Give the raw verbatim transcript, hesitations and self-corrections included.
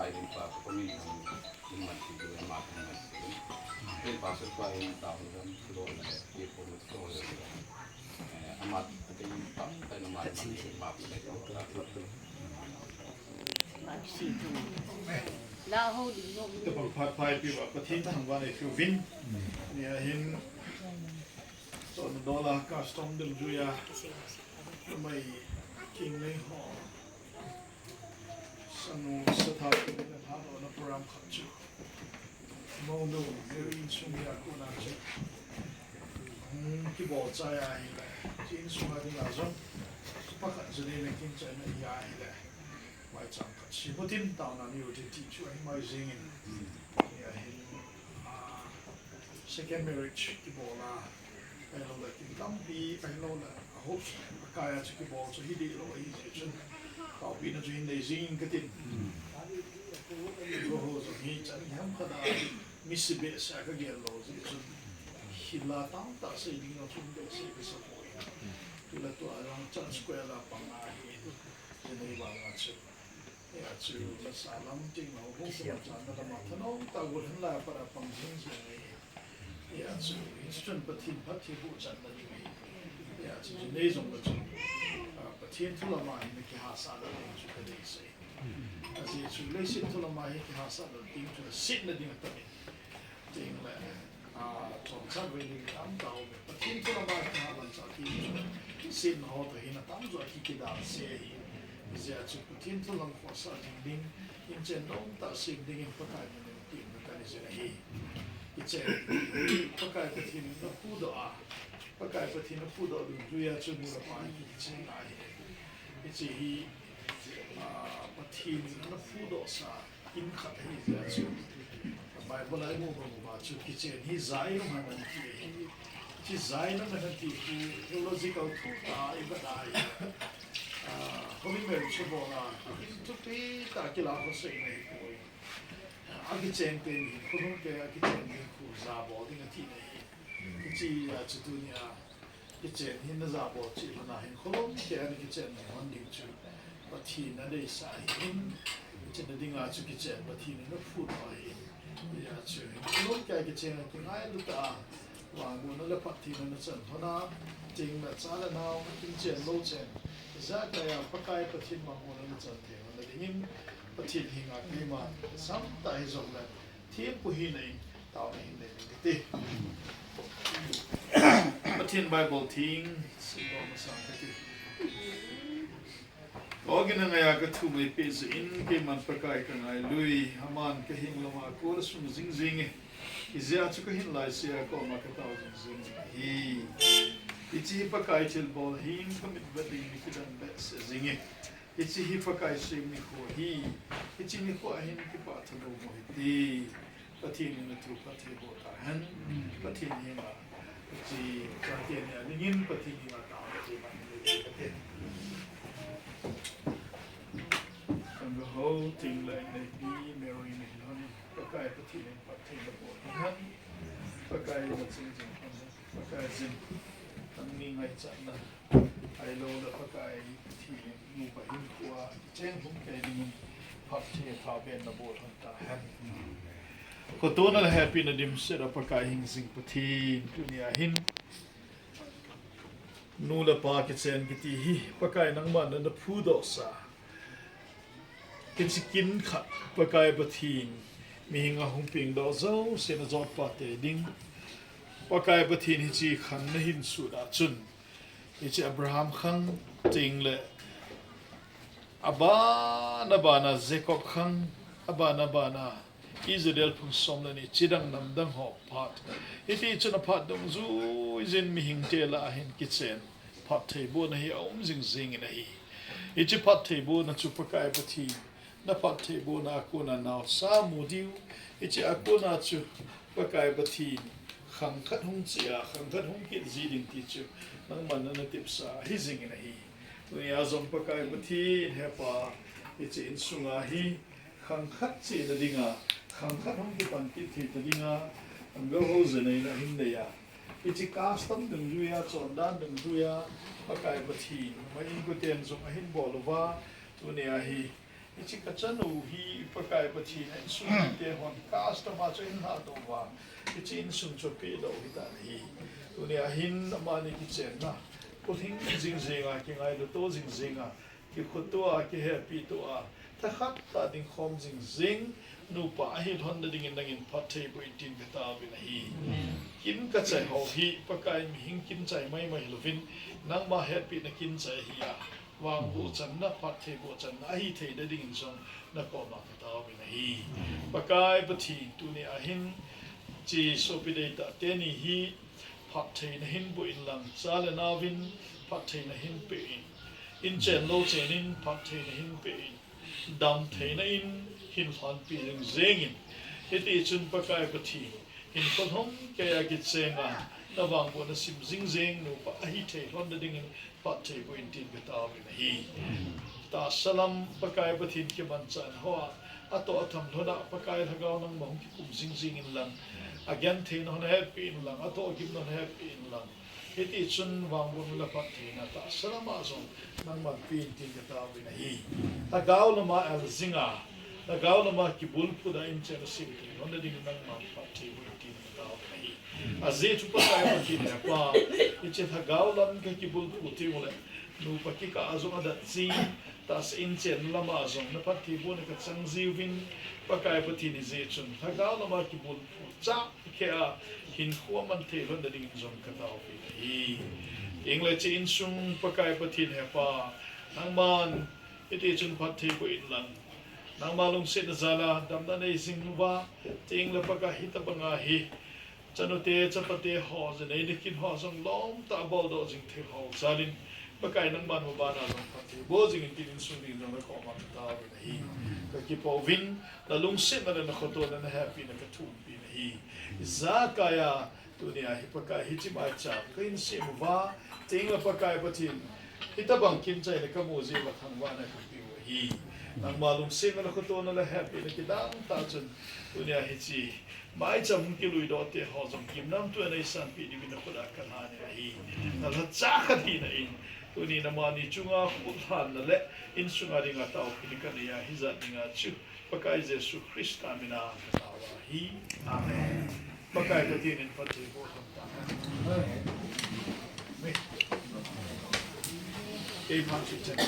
Te bang phat phai pi va Pathen thangvah in eipeh uvin. Nia hin, chonna dola custom dungjuia, mai king nei ho. Sanu satha pi le lha lona program khat chu. Monu, Mary insung hia kona chu. Hmm, kibol chai ahile. Chu insung a dinga jong. Pakhat chu nei na kin chai na hia ahile. Mai chang khat. Simutin taona ni uti ti chu ahi mai jingin. Nia hin, ah, second marriage kibol a. Ahilouleh kin tampi, ahilouleh. Aho, akai a chu kibol chu hi dih lou ahi jeh chun. Taopina chu hin nei jing katin. Aho jong hi chan ham khat a mi si behseh a kagel lou jeh chun. Hila tamtah sei ding jong chu behseh kasa poi. Tule tua jong church choir a pang ahi. Jinei vang a chu. Hia chu, lasa lam ting ho, hung sema channa lama thanom tah a gol hen la para pang jing jing ahi. Hia chu, hiche chun Pathen phattheiboh channa ding ahi. Hia chu, jinei jong la chu, ah, Pathen thu lama hin kihahsatna ding chu kadei sei. Ajeh chu, leiset thu lama hin kihahsatna ding chu, setna ding atam in. Tengle, ah, chomcha vei ding tam tauve. Pathen thu lama kihahsatna ding chu, setna ho toh hin atamjo a ki, kidalse ahi. Hijeh a chu Pathen thu lam khohsah jing ding, inchen nomtah sem dingin Pakai min in temna kanei jin ahi. Kichen, Pakai Pathen in aphudoh a, Pakai Pathen in aphudoh dungjuia chu nu le pa hi kichen ahi. Hiche hi, ah, Pathen in aphudohsa in khat ahi jeh a chu. Bible a imu bang uva chu kichen hi jai nung ahi ti ahi. Hiche jai nung ahi ti hi theological thu tah a ivet ahi. Ah, Holy Marriage chu bol a, in thupi tah a kila khoseina ahipoi. Ah, akichen teni, khonung keiya kichen ding khu jabol ding atina ahi. Hiche a chu tunia kichen hi najabol cheh lhon a hin, kholom keiya nakichen ding lhon ding chu Pathen in adeisah ahin, hiche na dinga chu kichen Pathen in aphudoh ahin. Hia chu hin kholom keiya kichen a kingailu tah a, vangbohna le phattheina nachan lhon a, tengle cha le nao, inchen lou chen, ijakai a Pakai Pathen vangbohna nachan thei lhon na dingin, Pathen henga keiman samtah hijongle, thempu hina in, taona hin nei ding kati. Pathen Bible theng, simdoh masang kati. Ogin angaiya kathum eipeh jeh in, keiman Pakai kangailui, aman kahing lama kol asung jing jing e. Hijeh a chu kahin laisea koma katao jing jing ahi. Hiche hi Pakai thilbol ahin, kamit vet ding in kidang behseh jing e. Hiche hi Pakai sem nikho ahi. Hiche nikho a hin kipah thanom u hite. Pathen in athu phattheiboh tahen. Pathen henga, hiche chate nia dingin Pathen henga taona chu man le kate. Kangahou tengle ineipi Mary in ahilhon in, Pakai Pathen in phatthei naboh tahen. Pakai in naching jing lhon in, Pakai jin, nangni ngaichatna ahilouleh Pakai Pathen in nupa hinkhoa cheng lhung kei dingin phatthei thaben naboh lhon tahen. Khotona le hepina dimset a Pakai hingjing Pathen, tunia hin nu le pa kichen kiti hi Pakai nangman naphudohsa, hiche kin khat Pakai Pathen mihinga hung pengdoh jouse najotpha tei ding, Pakai Pathen hiche khang nahin sut a chun, hiche Abraham khang tengle, abana bana Jacob khang, abana bana Israel phung som le ni, chidang namdang ho phat. Hiti chun aphat dungjui jin mihingte lah a hin kichen phattheibohna hi aum jing jing in ahi. Hiche phattheibohna chu Pakai Pathen, naphattheibohna a kona naosa mu diu. Hiche a kona chu Pakai Pathen khang khat hung che a, khang khat hung kit ji ding ti chu nangman natepsa ahi jing in ahi. Tunia jong Pakai Pathen, hepa, hiche insunga hi khang khat chena dinga, khang khat hung kipan kit thei ta dinga, Angel ho jeneina hin nei a. Hiche custom dungjuia, chondan dungjuia, Pakai Pathen, ma inkoten jong ahin bol uva, tunia hi Hiche kachanu hi Pakai Pathen in insung mite hon custom a chu ahin lhadoh uva, hiche insung chu apeh doh u ahitan ahi. Tunia hin amani kichenna, pulhing jing jing a, kingailu to jing jing a, kikhoto a, kihepi to a, thakhat tah ding khom jing jing nupa ahi lhon nading in nangin phatthei boh in tin kataovin ahi. Kin kachai ho hi Pakai mihing kin chai maimai hilouvin, nangma hetpina kin chai ahi a, vangboh channa, phatthei boh channa ahi thei nading in jong nakoma kataovin ahi. Pakai Pathen, tunia hin hiche sopi deitah teni hi phatthei nahin boh in lang, cha le naovin phatthei nahin peh in, inchen louchen in phatthei nahin peh in, damtheina in hin lhonpi jing jeng in, hitichun Pakai Pathen, hinkho lhomkeiya kicheng a, navangbohna sim jing jeng nupa ahi thei lhon nading in phatthei boh in tin kataovin ahi. Tahsa lam Pakai Pathen kimanchahna hoa, atoh atham lhon a Pakai Lhagao nangma hung kikum jing jeng in lang, agentheina ho nahetpeh in lang, atoh agimna ho nahetpeh in lang, hitichun vangbohna le phattheina tahsa lama jong nangman pe in tin kataovin ahi. Lhagao lama el jing a, Lhagao lama kibulphuh a inchen a semthei lhon nading in nangman phatthei boh in tin kataovin ahi. Ajeh chu Pakai Pathen hepa, hiche Lhagao lam kakibulphuh teng uleh, nupa kikah a jong adat jin, tahsa inchen lama jong naphatthei bohna kachang jiuvin, Pakai Pathen, hijeh chun Lhagao lama kibulphuh chah kheh a hinkho aman thei lhon nading in jong kataovin ahi. Tengle hiche insung Pakai Pathen hepa, nangman hitichun phatthei boh in lang, nangma lungsetna jal a damna nei jing uva, tengle Pakai hitobang a hi chanute chapate ho, jinei le kin ho jong lomtah a boldoh jing thei ho jal in, Pakai nangman maban a jong phatthei boh jing in tin insung ding in jong nakoma kataovin ahi. Kakipouvin, nalungsetna le nakhotona, nahepina kathumpin ahi. Ijakai a, tunia hi Pakai hiche maicham kahin sem uva, tengle Pakai Pathen, hitobang kin chaina kamu jeh uva thangvahna kapeh u ahi. Nangma lungsetna le khotona le hepina kidang tah chun, tunia hiche maicham hung kiluidoh te ho jong gimnamtah a neisanpeh diuvin nakhut a kalhan e ahi. Nalhacha khat hina in, tuni namani chunga khutlhanna le insunga dinga taopina kanei a, hijat dinga chu Pakai Jesu Christa mina katao ahi. Amen. Pakai Pathen in phatthei boh lhon tahen. Kei phat chu chen ta.